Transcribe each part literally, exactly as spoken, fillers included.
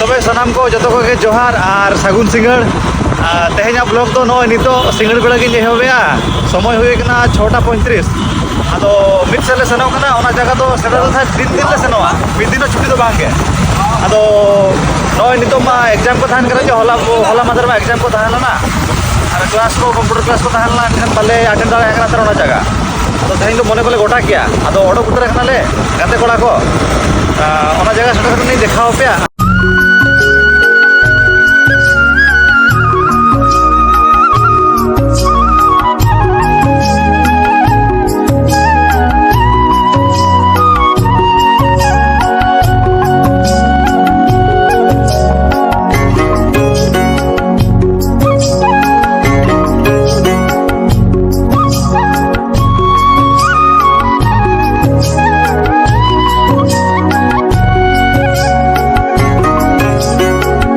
ᱛᱚᱵᱮ ᱥᱟᱱᱟᱢ ᱠᱚ ᱡᱚᱛᱚ ᱠᱚᱜᱮ ᱡᱚᱦᱟᱨ ᱟᱨ ᱥᱟᱹᱜᱩᱱ ᱥᱤᱸᱜᱟᱹᱲ᱾ ᱟᱨ ᱛᱮᱦᱮᱧᱟᱜ ᱵᱞᱚᱜ ᱫᱚ ᱱᱚᱜᱼᱚᱭ ᱱᱤᱛᱚᱜ ᱥᱤᱸᱜᱟᱹᱲ ᱵᱮᱲᱟ ᱜᱤᱧ ᱮᱦᱚᱵᱮᱜᱼᱟ᱾ ᱥᱚᱢᱚᱭ ᱦᱩᱭ ᱠᱟᱱᱟ ᱪᱷᱚᱴᱟ ᱯᱚᱸᱭᱛᱨᱤᱥ᱾ ᱟᱫᱚ ᱢᱤᱫ ᱥᱮᱫ ᱞᱮ ᱥᱮᱱᱚᱜ ᱠᱟᱱᱟ, ᱚᱱᱟ ᱡᱟᱭᱜᱟ ᱫᱚ ᱥᱮᱴᱮᱨ ᱞᱮᱱᱠᱷᱟᱱ ᱫᱤᱱ ᱫᱤᱱ ᱞᱮ ᱥᱮᱱᱚᱜᱼᱟ, ᱢᱤᱫ ᱫᱤᱱ ᱦᱚᱸ ᱪᱷᱩᱴᱤ ᱫᱚ ᱵᱟᱝ ᱜᱮ᱾ ᱟᱫᱚ ᱱᱚᱜᱼᱚᱭ ᱱᱤᱛᱚᱜ ᱢᱟ ᱮᱠᱡᱟᱢ ᱠᱚ ᱛᱟᱦᱮᱱ ᱠᱟᱱᱟ, ᱡᱮ ᱦᱚᱞᱟ ᱦᱚᱞᱟ ᱢᱟᱫᱷᱮᱨ ᱢᱟ ᱮᱠᱡᱟᱢ ᱠᱚ ᱛᱟᱦᱮᱸ ᱞᱮᱱᱟ, ᱟᱨ ᱠᱞᱟᱥ ᱠᱚ, ᱠᱚᱢᱯᱤᱭᱩᱴᱟᱨ ᱠᱞᱟᱥ ᱠᱚ ᱛᱟᱦᱮᱸ ᱞᱮᱱᱟ, ᱮᱱᱠᱷᱟᱱ ᱵᱟᱞᱮ ᱟᱴᱮᱱ ᱫᱟᱲᱮᱭᱟᱜ ᱠᱟᱱᱟ ᱥᱮ ᱚᱱᱟ ᱡᱟᱭᱜᱟ᱾ ᱟᱫᱚ ᱛᱮᱦᱮᱧ ᱫᱚ ᱢᱚᱱᱮ ᱠᱚᱞᱮ ᱜᱚᱴᱟ ᱠᱮᱜᱼᱟ, ᱟᱫᱚ ᱚᱰᱚᱠ ᱩᱛᱟᱹᱨ ᱠᱟᱱᱟᱞᱮ ᱜᱟᱛᱮ ᱠᱚᱲᱟ ᱠᱚ᱾ ᱟᱸ, ᱚᱱᱟ ᱡᱟᱭᱜᱟ ᱥᱮᱴᱮᱨ ᱠᱟᱛᱮ ᱞᱤᱧ ᱫᱮᱠᱷᱟᱣ ᱟᱯᱮᱭᱟ᱾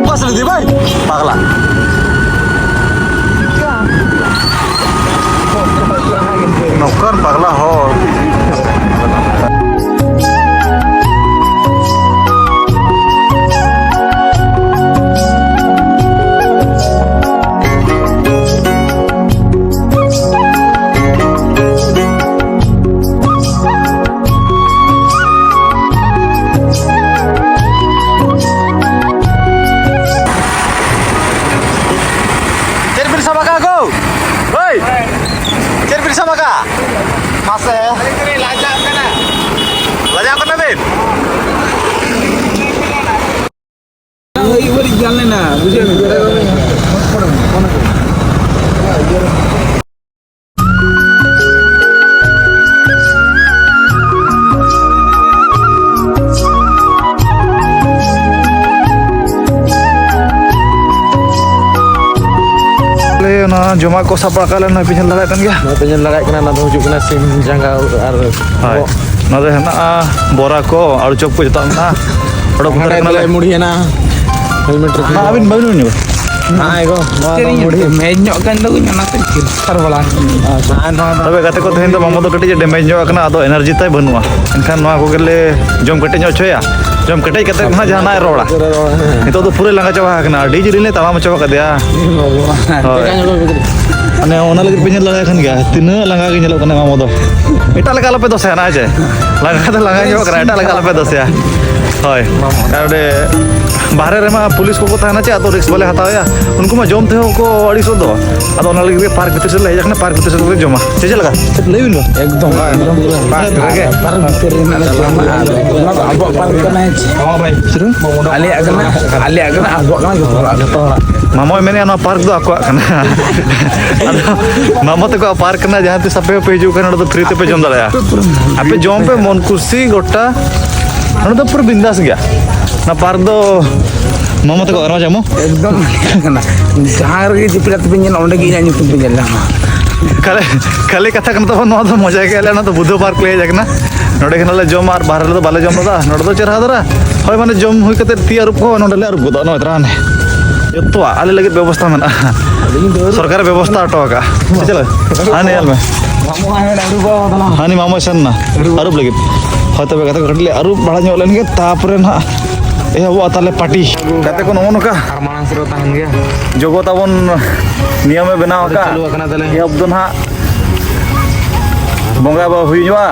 ᱵᱟᱥ ᱞᱤᱫᱤ ᱵᱷᱟᱭ, ᱯᱟᱜᱽᱞᱟ᱾ ᱱᱚᱝᱠᱟᱱ ᱯᱟᱜᱽᱞᱟ ᱦᱚᱲ᱾ ᱪᱮᱫ ᱵᱤᱱ ᱥᱟᱵ ᱟᱠᱟᱫ ᱜᱳ? ᱦᱳᱭ! ᱪᱮᱫ ᱵᱤᱱ ᱥᱟᱵ ᱟᱠᱟᱫ? ᱢᱟᱥᱮ᱾ ᱞᱟᱡᱟᱜ ᱠᱟᱱᱟ ᱵᱤᱱ? ᱟᱹᱭᱩᱵ ᱵᱟᱹᱲᱤᱡ ᱜᱟᱱ ᱞᱮᱱᱟ, ᱵᱩᱡᱷᱟᱹᱣ ᱢᱮ᱾ ᱚᱱᱟ ᱡᱚᱢᱟᱜ ᱠᱚ ᱥᱟᱯᱲᱟᱣ ᱠᱟᱜ ᱞᱮᱱᱟ, ᱯᱮ ᱧᱮᱞ ᱫᱟᱲᱮᱭᱟᱜ ᱠᱟᱱ ᱜᱮᱭᱟ᱾ ᱱᱚᱣᱟ ᱯᱮ ᱧᱮᱞ ᱫᱟᱲᱮᱭᱟᱜ ᱠᱟᱱᱟ, ᱚᱱᱟ ᱫᱚ ᱦᱤᱡᱩᱜ ᱠᱟᱱᱟ ᱥᱤᱢ ᱡᱟᱸᱜᱟ ᱟᱨ ᱦᱳᱭ᱾ ᱵᱚᱦᱚᱜ᱾ ᱱᱚᱰᱮ ᱦᱮᱱᱟᱜᱼᱟ ᱵᱚᱨᱟ ᱠᱚ, ᱟᱹᱲᱩ ᱪᱚᱯ ᱠᱚ, ᱡᱚᱛᱚ ᱢᱮᱱᱟᱜᱼᱟ᱾ ᱚᱰᱚᱠ ᱦᱟᱸᱰᱮ ᱩᱛᱟᱹᱨ ᱠᱟᱱᱟᱞᱮ᱾ ᱫᱚᱞᱮ ᱢᱩᱲᱤ ᱦᱮᱱᱟᱜᱼᱟ᱾ ᱦᱮᱞᱢᱮᱴ ᱨᱮ ᱢᱟ ᱟᱹᱵᱤᱱ ᱵᱟᱹᱵᱤᱱ ᱩᱭᱩᱝ ᱧᱚᱜᱟ? ᱦᱮᱸ ᱜᱚ, ᱱᱚᱣᱟ ᱫᱚ ᱢᱩᱲᱤ᱾ ᱢᱮᱪ ᱧᱚᱜ ᱠᱟᱱ ᱫᱚ ᱚᱱᱟᱛᱮ ᱪᱤᱞᱠᱟᱨ ᱵᱟᱲᱟ᱾ ᱟᱨ ᱱᱚᱣᱟ ᱫᱚ ᱛᱚᱵᱮ ᱜᱟᱛᱮ ᱠᱚ, ᱛᱮᱦᱮᱧ ᱫᱚ ᱢᱟᱢᱚ ᱫᱚ ᱠᱟᱹᱴᱤᱡ ᱮ ᱰᱮᱢᱮᱡᱽ ᱧᱚᱜ ᱟᱠᱟᱱᱟ, ᱟᱫᱚ ᱮᱱᱟᱨᱡᱤ ᱛᱟᱭ ᱵᱟᱹᱱᱩᱜᱼᱟ᱾ ᱮᱱᱠᱷᱟᱱ ᱱᱚᱣᱟ ᱠᱚᱜᱮᱞᱮ ᱡᱚᱢ ᱠᱮᱴᱮᱡ ᱧᱚᱜ ᱦᱚᱪᱚᱭᱟ᱾ ᱡᱚᱢ ᱠᱮᱴᱮᱡ ᱠᱟᱛᱮ ᱦᱟᱸᱜ ᱡᱟᱦᱟᱱᱟᱜ ᱮ ᱨᱚᱲᱟ᱾ ᱱᱤᱛᱚᱜ ᱫᱚ ᱯᱩᱨᱟᱹ ᱞᱟᱸᱜᱟ ᱪᱟᱵᱟ ᱟᱠᱟᱱᱟ, ᱟᱹᱰᱤ ᱡᱳᱨ ᱞᱮ ᱛᱟᱲᱟᱢ ᱦᱚᱪᱚ ᱟᱠᱟᱫᱮᱭᱟ᱾ ᱦᱳᱭ᱾ ᱢᱟᱱᱮ ᱚᱱᱟ ᱞᱟᱹᱜᱤᱫ ᱯᱮ ᱧᱮᱞ ᱫᱟᱲᱮᱭᱟᱜ ᱠᱟᱱ ᱜᱮᱭᱟ, ᱛᱤᱱᱟᱹᱜ ᱞᱟᱸᱜᱟ ᱜᱮ ᱧᱮᱞᱚᱜ ᱠᱟᱱᱟ ᱢᱟᱢᱚ ᱫᱚ᱾ ᱮᱴᱟᱜ ᱞᱮᱠᱟ ᱟᱞᱚᱯᱮ ᱫᱚᱥᱮᱭᱟ ᱱᱟ, ᱦᱮᱸ ᱪᱮ? ᱞᱟᱸᱜᱟ ᱫᱚ ᱞᱟᱸᱜᱟ ᱧᱚᱜ ᱠᱟᱱᱟ, ᱮᱴᱟᱜ ᱞᱮᱠᱟ ᱟᱞᱚᱯᱮ ᱫᱚᱥᱮᱭᱟ᱾ ᱦᱳᱭ᱾ ᱟᱨ ᱚᱸᱰᱮ ᱵᱟᱦᱨᱮ ᱨᱮᱢᱟ ᱯᱩᱞᱤᱥ ᱠᱚᱠᱚ ᱛᱟᱦᱮᱱᱟ ᱪᱮ, ᱟᱫᱚ ᱨᱤᱠᱥ ᱵᱟᱞᱮ ᱦᱟᱛᱟᱣᱮᱭᱟ᱾ ᱩᱱᱠᱩ ᱢᱟ ᱡᱚᱢ ᱛᱮᱦᱚᱸ ᱠᱚ ᱟᱹᱲᱤᱥᱚᱜ ᱫᱚ᱾ ᱟᱫᱚ ᱚᱱᱟ ᱞᱟᱹᱜᱤᱫ ᱜᱮ ᱯᱟᱨᱠ ᱵᱷᱤᱛᱤᱨ ᱥᱮᱫ ᱞᱮ ᱦᱮᱡ ᱟᱠᱟᱱᱟ, ᱯᱟᱨᱠ ᱵᱷᱤᱛᱤᱨ ᱥᱮᱫ ᱞᱮ ᱡᱚᱢᱟ᱾ ᱪᱮ ᱪᱮᱫ ᱞᱮᱠᱟ? ᱞᱟᱹᱭ ᱵᱤᱱ ᱵᱟ᱾ ᱮᱠᱫᱚᱢ, ᱮᱠᱫᱚᱢ ᱯᱩᱨᱟᱹ᱾ ᱯᱟᱨᱠ ᱨᱮᱜᱮ᱾ ᱯᱟᱨᱠ ᱵᱷᱤᱛᱤᱨ ᱨᱮ ᱢᱮᱱᱟᱜ ᱞᱮ ᱡᱚᱢᱟ, ᱟᱨ ᱚᱱᱟ ᱫᱚ ᱟᱵᱚᱣᱟᱜ ᱯᱟᱨᱠ ᱠᱟᱱᱟ, ᱦᱮᱸ ᱪᱮ? ᱟᱞᱮᱭᱟᱜ ᱠᱟᱱᱟ, ᱟᱞᱮᱭᱟᱜ ᱠᱟᱱᱟ, ᱟᱵᱚᱣᱟᱜ ᱠᱟᱱᱟ, ᱡᱚᱛᱚ ᱦᱚᱲᱟᱜ, ᱡᱚᱛᱚ ᱦᱚᱲᱟᱜ᱾ ᱢᱟᱢᱚᱭ ᱢᱮᱱᱮᱫᱼᱟ ᱱᱚᱣᱟ ᱯᱟᱨᱠ ᱫᱚ ᱟᱠᱚᱣᱟᱜ ᱠᱟᱱᱟ᱾ ᱟᱫᱚ ᱢᱟᱢᱚ ᱛᱟᱠᱚᱣᱟᱜ ᱯᱟᱨᱠ ᱠᱟᱱᱟ, ᱡᱟᱦᱟᱸ ᱛᱤᱥ ᱟᱯᱮ ᱦᱚᱸᱯᱮ ᱦᱤᱡᱩᱜ ᱠᱷᱟᱱ ᱱᱚᱰᱮ ᱫᱚ ᱯᱷᱨᱤ ᱛᱮᱯᱮ ᱡᱚᱢ ᱫᱟᱲᱮᱭᱟᱜᱼᱟ᱾ ᱟᱯᱮ ᱡᱚᱢ ᱯᱮ ᱢᱚᱱ ᱠᱩᱥᱤ ᱜᱚᱴᱟ, ᱱᱚᱰᱮ ᱫᱚ ᱯᱩᱨᱟᱹ ᱵᱤᱱᱫᱟᱥ ᱜᱮᱭᱟ᱾ ᱚᱱᱟ ᱯᱟᱨᱠ ᱫᱚ ᱢᱟᱢᱚ ᱛᱟᱠᱚ ᱟᱨ ᱡᱟᱢᱚ ᱮᱠᱫᱚᱢ ᱠᱟᱱᱟ᱾ ᱡᱟᱦᱟᱸ ᱨᱮᱜᱮ ᱡᱤᱯᱤᱞ ᱟᱛᱮ ᱯᱮ ᱧᱮᱞᱟ, ᱚᱸᱰᱮ ᱜᱮ ᱤᱧᱟᱹᱜ ᱧᱩᱛᱩᱢ ᱯᱮ ᱧᱮᱞ ᱧᱟᱢᱟ᱾ ᱠᱷᱟᱹᱞᱤ, ᱠᱷᱟᱹᱞᱤ ᱠᱟᱛᱷᱟ ᱠᱟᱱᱟ ᱛᱟᱵᱚᱱ, ᱱᱚᱣᱟ ᱫᱚ ᱢᱚᱡᱟ ᱜᱮ᱾ ᱟᱞᱮ ᱚᱱᱟ ᱫᱚ ᱵᱩᱫᱷᱚ ᱯᱟᱨᱠ ᱞᱮ ᱦᱮᱡ ᱟᱠᱟᱱᱟ, ᱱᱚᱰᱮ ᱜᱮ ᱱᱟᱜ ᱞᱮ ᱡᱚᱢᱟ ᱟᱨ ᱵᱟᱦᱨᱮ ᱨᱮᱫᱚ ᱵᱟᱞᱮ ᱡᱚᱢ ᱞᱮᱫᱟ᱾ ᱱᱚᱰᱮ ᱫᱚ ᱪᱮᱦᱨᱟ ᱫᱷᱟᱨᱟ, ᱦᱳᱭ, ᱢᱟᱱᱮ ᱡᱚᱢ ᱦᱩᱭ ᱠᱟᱛᱮ ᱛᱤ ᱟᱹᱨᱩᱵ ᱠᱚ ᱱᱚᱰᱮ ᱞᱮ ᱟᱹᱨᱩᱵ ᱜᱚᱫᱚᱜᱼᱟ᱾ ᱱᱚᱜᱼᱚᱭ ᱛᱟᱨᱟ ᱦᱟᱱᱮ ᱡᱚᱛᱚᱣᱟᱜ ᱟᱞᱮ ᱞᱟᱹᱜᱤᱫ ᱵᱮᱵᱚᱥᱛᱷᱟ ᱢᱮᱱᱟᱜᱼᱟ, ᱥᱚᱨᱠᱟᱨᱮ ᱵᱮᱵᱚᱥᱛᱷᱟ ᱦᱚᱴᱚ ᱟᱠᱟᱫᱼᱟ᱾ ᱥᱮ ᱪᱮᱫ ᱞᱮᱠᱟ? ᱦᱟᱱᱮ ᱧᱮᱞ ᱢᱮ, ᱦᱟᱹᱱᱤ ᱢᱟᱢᱚᱭ ᱥᱮᱱ ᱮᱱᱟ ᱟᱹᱨᱩᱵ ᱞᱟᱹᱜᱤᱫ᱾ ᱦᱳᱭ, ᱛᱚᱵᱮ ᱜᱟᱛᱮ ᱠᱚ ᱠᱟᱹᱴᱤᱡ ᱞᱮ ᱟᱹᱨᱩᱵ ᱵᱟᱲᱟ ᱧᱚᱜ ᱞᱮᱱ ᱜᱮ, ᱛᱟᱨᱯᱚᱨᱮ ᱱᱟᱦᱟᱜ ᱮᱦᱚᱵᱚᱜᱼᱟ ᱛᱟᱞᱮ ᱯᱟᱨᱴᱤ᱾ ᱜᱟᱛᱮ ᱠᱚ, ᱱᱚᱜᱼᱚ ᱱᱚᱝᱠᱟ ᱟᱨ ᱢᱟᱲᱟᱝ ᱥᱮᱫ ᱨᱮ ᱛᱟᱦᱮᱱ ᱜᱮᱭᱟ᱾ ᱡᱚᱜᱚ ᱛᱟᱵᱚᱱ ᱱᱤᱭᱚᱢᱮ ᱵᱮᱱᱟᱣ ᱟᱠᱟᱫ᱾ ᱪᱟᱹᱞᱩ ᱟᱠᱟᱱᱟ ᱛᱟᱞᱮ᱾ ᱮᱦᱚᱵ ᱫᱚ ᱱᱟᱦᱟᱜ ᱵᱚᱸᱜᱟ ᱵᱚ ᱦᱩᱭᱩᱜᱼᱟ,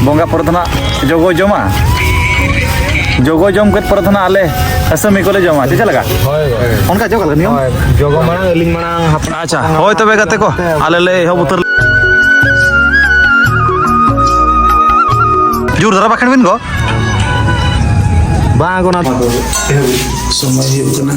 ᱵᱚᱸᱜᱟ ᱯᱚᱨᱮ ᱫᱚ ᱱᱟᱦᱟᱜ ᱡᱚᱜᱚ ᱡᱚᱢᱟ, ᱡᱚᱜᱚ ᱡᱚᱢ ᱠᱮᱫ ᱯᱚᱨᱮ ᱫᱚ ᱱᱟᱦᱟᱜ ᱟᱞᱮ ᱟᱹᱥᱟᱹᱢᱤ ᱠᱚᱞᱮ ᱡᱚᱢᱟ᱾ ᱪᱮ ᱪᱮᱫ ᱞᱮᱠᱟ? ᱦᱳᱭ, ᱦᱳᱭ᱾ ᱚᱱᱠᱟ ᱪᱮᱫ ᱞᱮᱠᱟ ᱱᱤᱭᱚᱢ? ᱦᱳᱭ, ᱡᱚᱜᱚ ᱢᱟᱲᱟᱝ, ᱟᱹᱞᱤᱧ ᱢᱟᱲᱟᱝ, ᱦᱟᱯᱲᱟᱢ ᱟᱪᱪᱷᱟ, ᱦᱳᱭ, ᱛᱚᱵᱮ ᱜᱟᱛᱮ ᱠᱚ, ᱟᱞᱮ ᱞᱮ ᱮᱦᱚᱵ ᱩᱛᱟᱹᱨ᱾ ᱡᱳᱨ ᱫᱷᱟᱨᱟ ᱵᱟᱠᱷᱟᱱ ᱵᱤᱱ ᱜᱚ᱾ ᱵᱟᱝ, ᱚᱱᱟ ᱥᱚᱢᱚᱭ ᱦᱩᱭᱩᱜ ᱠᱟᱱᱟ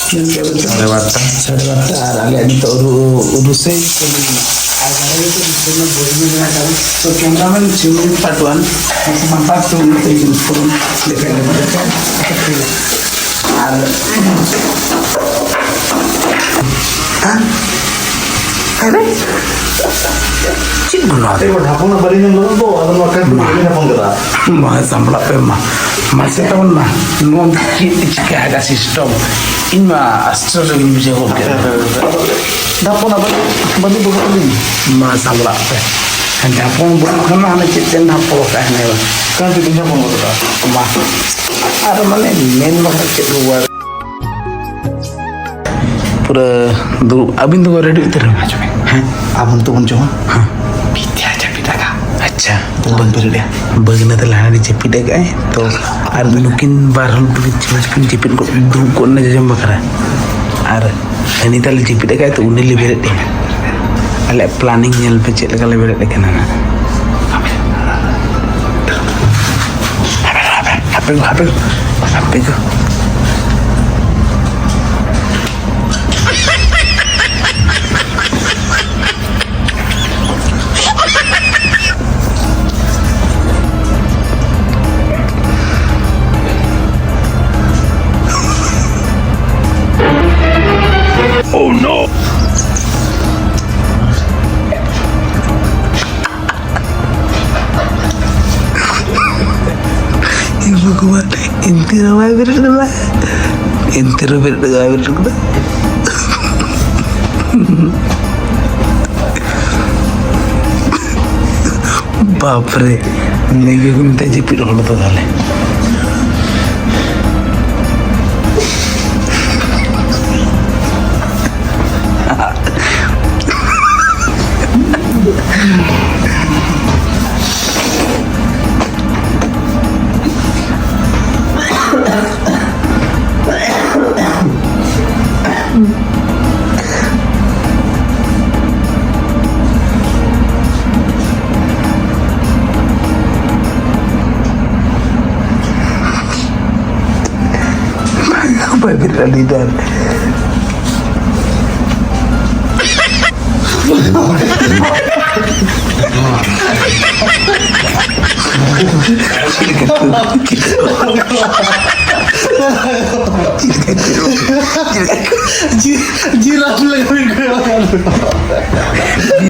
ᱥᱟᱲᱮ ᱵᱟᱨᱚᱴᱟ᱾ ᱥᱟᱲᱮ ᱵᱟᱨᱚᱴᱟ, ᱟᱨ ᱟᱞᱮᱭᱟᱜ ᱱᱤᱛᱚᱜ ᱨᱩ-, ᱨᱩᱥᱟᱹᱭ ᱠᱟᱹᱢᱤ ᱢᱮᱱᱟᱜᱼᱟ᱾ ᱟᱨ ᱵᱟᱨᱦᱮ ᱨᱮ ᱱᱤᱛᱚᱜ ᱵᱚᱞ ᱮᱱᱮᱡ ᱢᱮᱱᱟᱜ ᱟᱠᱟᱫᱟ᱾ ᱛᱚ, cameraman ᱪᱷᱤᱢᱱᱤ ᱯᱟᱴᱣᱟᱱ, ᱥᱟᱱᱛᱟᱲ ᱛᱮ ᱩᱱᱤ ᱛᱮ ᱤᱧ ᱯᱷᱳᱱ ᱞᱮᱠᱷᱟᱱ ᱞᱮ ᱵᱟᱲᱟᱭ ᱠᱷᱟᱱ, ᱟᱨ ᱦᱮᱸ? ᱟᱨᱮ? ᱪᱮᱫ ᱜᱩᱱᱟ? ᱮ, ᱰᱷᱟᱯᱚᱱ ᱵᱟᱹᱞᱤᱧ ᱧᱟᱢ ᱞᱮᱫᱟ ᱛᱚ, ᱟᱫᱚ ᱱᱚᱣᱟ ᱠᱟᱴ ᱢᱟ᱾ ᱵᱟᱹᱞᱤᱧ ᱰᱷᱟᱯᱚᱱ ᱠᱮᱫᱟ᱾ ᱢᱟ ᱥᱟᱢᱵᱲᱟᱜ ᱯᱮ ᱢᱟ᱾ ᱢᱟᱥᱮ ᱛᱟᱵᱚᱱ ᱢᱟ᱾ ᱱᱚᱣᱟ ᱪᱮᱫ ᱪᱤᱠᱟᱹᱭᱮᱫᱟ system? ᱤᱧ ᱢᱟ ᱟᱥᱪᱚᱨᱡᱚ ᱜᱤᱧ ᱵᱩᱡᱷᱟᱹᱣ ᱜᱚᱫ ᱠᱮᱫᱟ᱾ ᱰᱷᱟᱯᱚᱱ ᱟᱵᱟᱨ ᱵᱟᱹᱞᱤᱧ ᱫᱚᱦᱚ ᱠᱟᱹᱞᱤᱧ᱾ ᱢᱟ ᱥᱟᱢᱵᱲᱟᱜ ᱯᱮ᱾ ᱡᱟᱯᱚᱱ ᱵᱩᱨᱩ ᱠᱷᱚᱱ ᱢᱟ ᱦᱟᱱᱮ ᱪᱮᱫ ᱛᱮ ᱱᱟᱯᱚ ᱛᱟᱦᱮᱱᱟ᱾ ᱚᱠᱟ ᱛᱮ ᱡᱟᱯᱚᱱ ᱵᱩᱨᱩ ᱫᱚ? ᱢᱟ᱾ ᱟᱨ ᱢᱟᱱᱮ ᱢᱮᱱ ᱵᱟᱠᱷᱨᱟ ᱪᱮᱫ ᱠᱚ ᱵᱟᱲᱟᱭ? ᱯᱩᱨᱟᱹ ᱫᱩᱲᱩᱵ, ᱟᱹᱵᱤᱱ ᱫᱚ ᱨᱮᱰᱤ ᱩᱛᱟᱹᱨ ᱢᱮ᱾ ᱦᱮᱸ, ᱟᱵᱚ ᱱᱤᱛᱚᱜ ᱵᱚᱱ ᱡᱚᱢᱟ᱾ ᱦᱮᱸ᱾ ᱯᱤᱴᱷᱟᱹ ᱪᱟ ᱯᱤᱴᱷᱟᱹ ᱠᱟ᱾ ᱟᱪᱪᱷᱟ᱾ ᱛᱟᱞᱟᱝ ᱵᱮᱨᱮᱫ ᱮ᱾ ᱵᱟᱹᱜᱽᱱᱟᱹ ᱛᱟᱞᱟ ᱦᱟᱺᱰᱤ ᱡᱟᱹᱯᱤᱫ ᱟᱠᱟᱫ ᱟᱭ, ᱛᱚ ᱟᱨ ᱱᱩᱠᱤᱱ ᱵᱟᱨ ᱦᱚᱲ ᱫᱚᱠᱤᱱ ᱪᱤᱠᱟᱹ ᱪᱚᱠᱤᱱ ᱡᱟᱹᱯᱤᱫ ᱜᱚᱫ, ᱫᱩᱲᱩᱵ ᱜᱚᱫ ᱮᱱᱟ ᱡᱚᱡᱚᱢ ᱵᱟᱠᱷᱨᱟ᱾ ᱟᱨ ᱦᱟᱹᱱᱤ ᱛᱟᱞᱮ ᱡᱟᱹᱯᱤᱫ ᱟᱠᱟᱫ ᱟᱭ, ᱛᱚ ᱩᱱᱤ ᱞᱮ ᱵᱮᱨᱮᱫ ᱮᱭᱟ᱾ ᱟᱞᱮᱭᱟᱜ ᱯᱞᱟᱱᱤᱝ ᱧᱮᱞ ᱯᱮ ᱪᱮᱫ ᱞᱮᱠᱟ ᱞᱮ ᱵᱮᱨᱮᱫ ᱮ ᱠᱟᱱᱟ ᱱᱟᱜ᱾ ᱦᱟᱯᱮ ᱜᱚ, ᱦᱟᱯᱮ ᱜᱚ, ᱦᱟᱯᱮ ᱜᱚ᱾ Oh no! ᱦᱮ ᱵᱷᱚᱜᱚᱵᱟᱱ, ᱮᱱᱛᱮ ᱨᱮᱦᱚᱸ ᱵᱟᱭ ᱵᱮᱨᱮᱫ ᱠᱟᱫᱟ᱾ ᱮᱱᱛᱮ ᱨᱮᱦᱚᱸ ᱵᱮᱨᱮᱫ ᱠᱟᱫᱟ, ᱵᱟᱭ ᱵᱮᱨᱮᱫ ᱠᱟᱫᱟ᱾ ᱵᱟᱯᱨᱮ, ᱱᱤᱭᱟᱹ ᱜᱮᱠᱚ ᱢᱮᱛᱟᱜᱼᱟ ᱡᱟᱹᱯᱤᱫ ᱦᱚᱲ ᱫᱚ ᱛᱟᱦᱞᱮ᱾ ᱵᱟᱭ ᱵᱮᱨᱮᱫ ᱞᱮᱫᱟ᱾ ᱡᱤ-, ᱡᱤᱨᱟᱯ ᱞᱮᱠᱟ ᱵᱤᱱ ᱠᱚᱭᱚᱜ ᱠᱟᱱ ᱫᱚ᱾